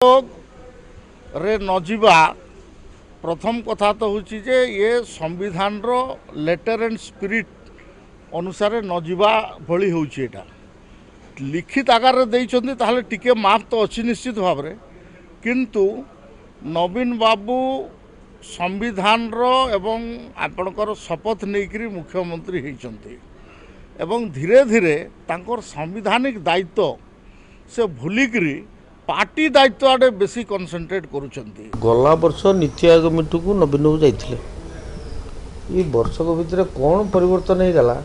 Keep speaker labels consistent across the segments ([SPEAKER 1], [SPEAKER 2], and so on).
[SPEAKER 1] ରେ ନଯିବା ପ୍ରଥମ କଥା ତ ହେଉଛି ଯେ ଇଏ ସମ୍ବିଧାନର ଲେଟର ଆଣ୍ଡ ସ୍ପିରିଟ୍ ଅନୁସାରେ ନଯିବା ଭଳି ହେଉଛି। ଏଇଟା ଲିଖିତ ଆକାରରେ ଦେଇଛନ୍ତି, ତାହେଲେ ଟିକେ ମାଫ ତ ଅଛି ନିଶ୍ଚିତ ଭାବରେ, କିନ୍ତୁ ନବୀନ ବାବୁ ସମ୍ବିଧାନର ଏବଂ ଆପଣଙ୍କର ଶପଥ ନେଇକରି ମୁଖ୍ୟମନ୍ତ୍ରୀ ହେଇଛନ୍ତି ଏବଂ ଧୀରେ ଧୀରେ ତାଙ୍କର ସାମ୍ବିଧାନିକ ଦାୟିତ୍ୱ ସେ ଭୁଲିକରି ପାର୍ଟି ଦାୟିତ୍ୱ ଆଡ଼େ ବେଶୀ କନସେନ୍ଟ୍ରେଟ୍ କରୁଛନ୍ତି।
[SPEAKER 2] ଗଲା ବର୍ଷ ନୀତି ଆୟୋଗ ମିଟିଂକୁ ନବୀନ ବାବୁ ଯାଇଥିଲେ। ଏଇ ବର୍ଷକ ଭିତରେ କ'ଣ ପରିବର୍ତ୍ତନ ହେଇଗଲା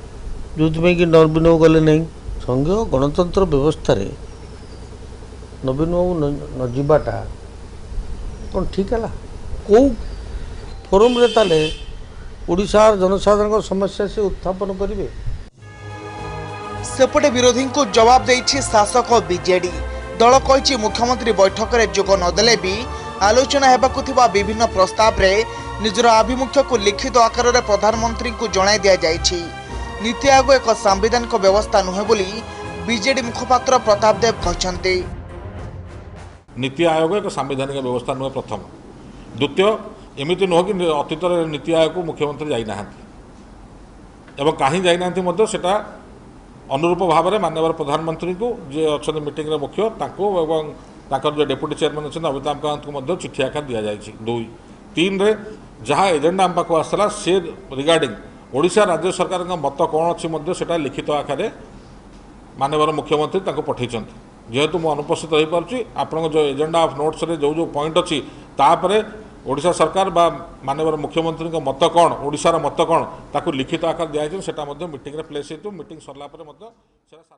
[SPEAKER 2] ଯେଉଁଥିପାଇଁ କି ନବୀନ ବାବୁ ଗଲେ ନାହିଁ? ସଂଘୀୟ ଗଣତନ୍ତ୍ର ବ୍ୟବସ୍ଥାରେ ନବୀନ ବାବୁ ନ ଯିବାଟା କ'ଣ ଠିକ୍ ହେଲା? କେଉଁ ଫୋରମ୍ରେ ତାହେଲେ ଓଡ଼ିଶାର ଜନସାଧାରଣଙ୍କ ସମସ୍ୟା ସେ ଉତ୍ଥାପନ କରିବେ?
[SPEAKER 3] ସେପଟେ ବିରୋଧୀଙ୍କୁ ଜବାବ ଦେଇଛି ଶାସକ ବିଜେଡି। ଦଳ କହିଛି, ମୁଖ୍ୟମନ୍ତ୍ରୀ ବୈଠକରେ ଯୋଗ ନଦେଲେ ବି ଆଲୋଚନା ହେବାକୁ ଥିବା ବିଭିନ୍ନ ପ୍ରସ୍ତାବରେ ନିଜର ଆଭିମୁଖ୍ୟକୁ ଲିଖିତ ଆକାରରେ ପ୍ରଧାନମନ୍ତ୍ରୀଙ୍କୁ ଜଣାଇ ଦିଆଯାଇଛି। ନୀତି ଆୟୋଗ ଏକ ସାମ୍ବିଧାନିକ ବ୍ୟବସ୍ଥା ନୁହେଁ ବୋଲି ବିଜେଡି ମୁଖପାତ୍ର ପ୍ରତାପ ଦେବ କହିଛନ୍ତି।
[SPEAKER 4] ନୀତି ଆୟୋଗ ଏକ ସାମ୍ବିଧାନିକ ବ୍ୟବସ୍ଥା ନୁହେଁ ପ୍ରଥମ। ଦ୍ୱିତୀୟ, ଏମିତି ନୁହଁ କି ଅତୀତରେ ନୀତି ଆୟୋଗକୁ ମୁଖ୍ୟମନ୍ତ୍ରୀ ଯାଇନାହାନ୍ତି, ଏବଂ କାହିଁ ଯାଇନାହାନ୍ତି ମଧ୍ୟ ସେଟା ଅନୁରୂପ ଭାବରେ ମାନ୍ୟବର ପ୍ରଧାନମନ୍ତ୍ରୀଙ୍କୁ, ଯିଏ ଅଛନ୍ତି ମିଟିଂରେ ମୁଖ୍ୟ ତାଙ୍କୁ, ଏବଂ ତାଙ୍କର ଯେଉଁ ଡେପୁଟି ଚେୟାରମ୍ୟାନ୍ ଅଛନ୍ତି ଅମିତାଭ କାନ୍ତଙ୍କୁ ମଧ୍ୟ ଚିଠି ଆକାର ଦିଆଯାଇଛି। 2 3ରେ ଯାହା ଏଜେଣ୍ଡା ଆମ ପାଖକୁ ଆସିଥିଲା, ସେ ରିଗାର୍ଡ଼ିଂ ଓଡ଼ିଶା ରାଜ୍ୟ ସରକାରଙ୍କ ମତ କ'ଣ ଅଛି ମଧ୍ୟ ସେଟା ଲିଖିତ ଆକାରରେ ମାନ୍ୟବର ମୁଖ୍ୟମନ୍ତ୍ରୀ ତାଙ୍କୁ ପଠାଇଛନ୍ତି। ଯେହେତୁ ମୁଁ ଅନୁପସ୍ଥିତ ରହିପାରୁଛି, ଆପଣଙ୍କ ଯେଉଁ ଏଜେଣ୍ଡା ଅଫ୍ ନୋଟ୍ସରେ ଯେଉଁ ଯେଉଁ ପଏଣ୍ଟ ଅଛି, ତାପରେ ଓଡ଼ିଶା ସରକାର ବା ମାନ୍ୟବର ମୁଖ୍ୟମନ୍ତ୍ରୀଙ୍କ ମତ କ'ଣ, ଓଡ଼ିଶାର ମତ କ'ଣ, ତାକୁ ଲିଖିତ ଆକାର ଦିଆଯାଇଛି। ସେଟା ମଧ୍ୟ ମିଟିଂରେ ପ୍ଲେସ୍ ହେଇଥିବ। ମିଟିଂ ସରିଲା ପରେ ମଧ୍ୟ ସେଟା